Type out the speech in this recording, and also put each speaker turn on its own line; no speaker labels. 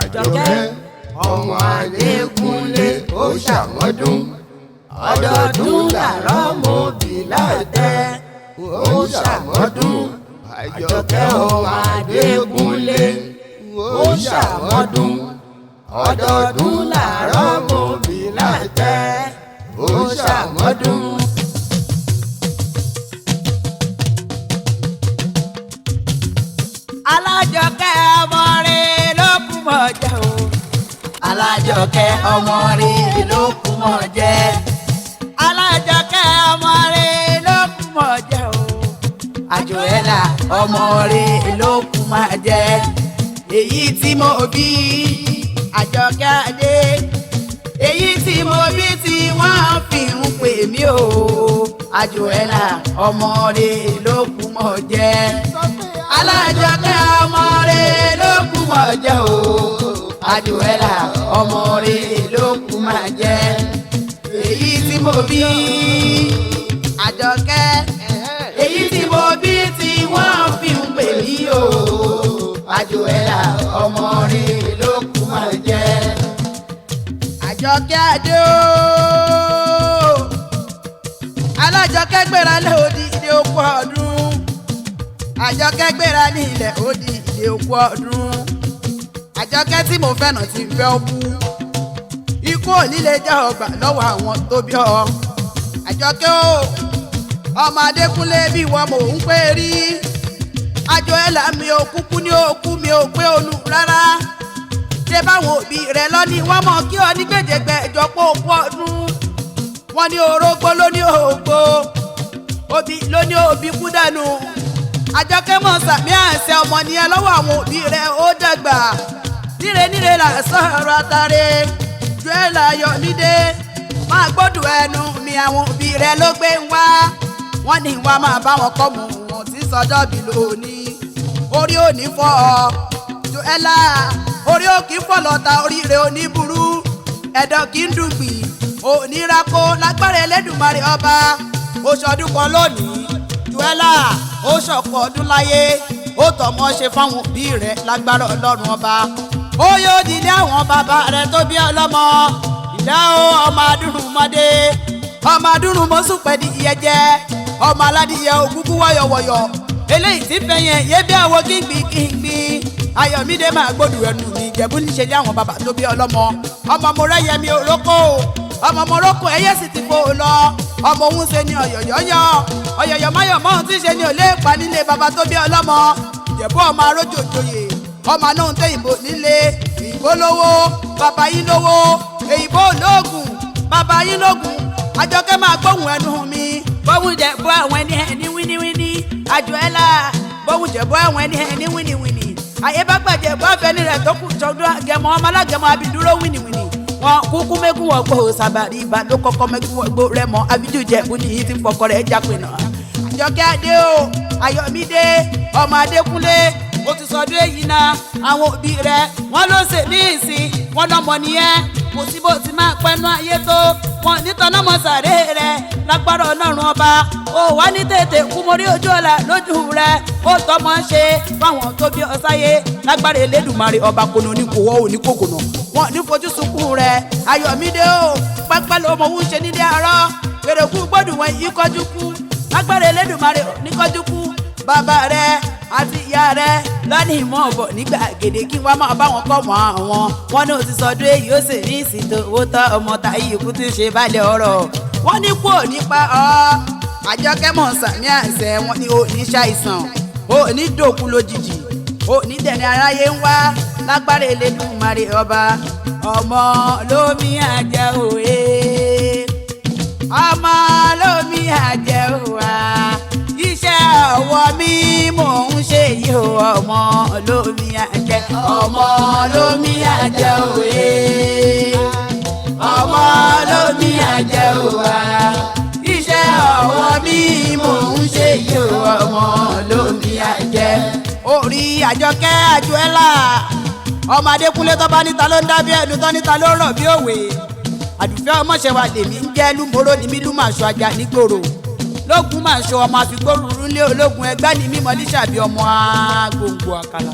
Àjọkẹ́ ọmọ Adékúnlé ó ṣàmọ́dún. Ọdọọdún làárọ̀ mọ́bì látẹ ó ṣàmọ́dún. Àjọkẹ́ ọmọ Adékúnlé ó ṣàmọ́dún. Ọdọọdún làárọ̀ mọ́bì látẹ ó ṣàmọ́dún.
Alájọkẹ́ ọmọ rẹ̀ ló kú mọ̀ jẹ́ o. Alájọkẹ́ ọmọ rẹ̀ ló kú mọ̀ jẹ́. Alájọkẹ́ ọmọ rẹ̀ ló kú mọ̀ jẹ́ o. Àjọẹ́là ọmọ rẹ̀ ló kú mọ̀ jẹ́. Èyí tí mo bí Àjọkẹ́ Adé. Èyí tí mo bí tí wọ́n fi ń pè mí o. Àjọẹ́là ọmọ rẹ̀ ló kú mọ̀ jẹ́. Alájọkẹ́ ọmọ rẹ̀ ló kú mọ̀ jẹ́ o. Àjọẹ́là ọmọ rẹ̀ ló kú mọ̀ jẹ́. Èyí tí mo bí Àjọkẹ́, èyí tí mo bí tí wọ́n fi ń pè mí o. Àjọẹ́là ọmọ rẹ̀ ló kú mọ̀ jẹ́. Àjọkẹ́ Adé o. Alájọkẹ́ gbéra lé odi ìdè òkú ọdún. Àjọkẹ́ gbéra ní ilẹ̀ odi ìdè òkú ọdún. Àjọkẹ́ tí mo fẹ́ràn ti fẹ́ ọ kú. Ikú ò ní lè jẹ́ ọgbà lọ́wọ́ àwọn tó bí ọ. Àjọkẹ́ o, ọmọ Adékúnlé bí wọ́n mò ń pè rí. Àjọẹ́là mi ò kúkú ní òkú mi ò pé olú rárá. Ṣé báwọn òbí rẹ lọ ní wọ́n mọ̀ kí ọ ní gbèdégbè ìjọpọ̀ òkú ọdún. Wọ́n ní orógbó ló ní ògbó, òbí ló ní òbí kú dànù. Àjọkẹ́ mọ̀ sàmì àṣẹ ọmọ nìyẹn lọ́wọ́ àwọn òbí rẹ̀ ó dàgbà. Níre níre là sọ̀rọ̀ àtàrẹ, Joel Ayọ̀mídé. Máa gbọ́dọ̀ ẹnu mi àwọn òbí rẹ̀ ló gbé ń wá. Wọ́n ní wá máa bá wọn kọ́ mu wọn tí sọjọ́ bí lónìí. Orí ò ní fọ́ ọ, Joella, orí ò kì í fọ́ lọ́ta, orí rẹ̀ ò ní burú. Ẹ̀dọ̀ kì í dùgbì, òní rako lágbára Ẹlẹ́dùmarè ọba. Ó ṣọdún kan lónìí, Joella, ó ṣọ̀pọ̀ ọdún láyé, ó tọmọ ṣe fáwọn òbí rẹ̀ lágbára Ọlọ́run ọba. Ó yóò dilé àwọn bàbá rẹ̀ tó bí ọlọ́mọ. Ìdá o, ọmọ adúrúmọdé, ọmọ adúrúmọsùpẹ̀dì ìyẹjẹ, ọmọ aládìyẹ ògúngún wọ̀yọ̀wọ̀yọ̀. Eléyìí tí fẹ̀yẹ̀ yé bí àwọ̀ kíngbi kíngbi. Ayọ̀mídé máa gbódù ẹnu mi, Ìjẹ̀bú níṣe lé àwọn bàbá tó bí ọlọ́mọ. Ọmọ mo rẹ́yẹmi òrókò, ọmọ mo rókò ẹyẹ sì ti fò lọ. Ọmọ òun ṣe ni ọ̀yọ̀yọ̀yọ̀, ọ̀yọ̀yọ̀ máyọ̀ mọ́ ohun tí ṣe ni ò lè pa nílé bàbá tó bí ọlọ́mọ. Ìjẹ̀bú ọmọ arójòjòyè, ọmọ náà ń tẹ ìbò nílé, ìbò lówó, bàbá yín lówó, èyìnbó lóògùn, bàbá yín lóògùn. Àjọkẹ́ máa gbóhùn ẹnu mi. Bóhùn jẹ̀ bọ́ àwọn ẹni ẹni wíníwíní, Àjọẹ́là, bóhùn jẹ̀ bọ́ àwọn ẹni ẹni wíníwíní. Àyè bá gbàjẹ́ bọ́ àfẹ́ni rẹ̀ tó kù sọdún àgẹmọ, ọmọ alágẹmọ abidúró wíníwíní. Wọn kúkú mẹ́kún wọn gbó sábàrí ibà ló kọ́kọ́ mẹ́kún wọn gbó rẹ̀ mọ́ abidjú jẹ̀bú ní ti ń fọkọ rẹ̀ jápè náà. Àjọkẹ́ Adé o, Ayọ̀mídé, ọmọ Adékúnlé, ó ti sọdún èyí náà. Àwọn òbí rẹ̀ wọ́n ló ṣe ní ìsìn, wọ́n lọ́mọ nìyẹn. Kò sí bó ti máa pẹ́nu ayé tó, wọn nítorí ọmọ sàré rẹ̀ lágbára Ọlọ́run ọba. Ó wá ní tètè kú mórí ojú ọ̀la lójú rẹ̀, ó tọmọ ṣe fáwọn tó bí ọsáyé lágbára Elédùmarè ọba kònà ní kò wọ́ òní kòkònà. Wọn ní fojú sunkún rẹ̀, Ayọ̀mídé o, pẹ́pẹ́ ló mọ òun ṣe nílé arọ́. Èrèkú gbọ́dọ̀ wọn yìí kọjú kú lágbára Elédùmarè ní kọjú kú. Bàbá rẹ̀ àti ìyá rẹ̀ lọ́ní ìmọ̀ ọ̀bọ̀ nígbà gèdè kí wọ́n máa bá wọn kọ́ mọ́ àwọn. Wọn ní o ti sọdún èyí ó sì ní ìsìtò owó tán ọmọ táyé ikú ti ṣe balẹ̀ ọ̀rọ̀. Wọ́n ní kú ò ní pa ọ́. Àjọkẹ́ mọ̀ sàmì àṣẹ wọn ní ò ní ṣàìsàn, ò ní dòkú lójijì, ò ní dẹ̀ni aráyé ń wá lágbára Elédùmarè ọba. Ọmọ lómi àjẹ òye, ọmọ lómi àjẹ òwa, iṣẹ́ ọwọ́ mi mò ń ṣe yìí o. Ọmọ lómi àjẹ, ọmọ lómi àjẹ òye, ọmọ lómi àjẹ òwa, iṣẹ́ ọwọ́ mi mò ń ṣe yìí o. Ọmọ lómi àjẹ. Orí Àjọkẹ́ Àjọẹ́là, ọmọ Adékúnlé tó bá níta ló ń dábí ẹnu tó níta ló rọ̀ bí òwe. Àdùfẹ́ ọmọṣẹ́wà lèmi ń jẹ́ lúmọ́rọ́ ní mí lúmọ̀ṣọ́ ajá nígboro lógun máa ṣọ ọmọ àfigbóruru ńlé ológun ẹgbẹ́ ní mímọ́ líṣàbí ọmọ agbóngbò àkàlà.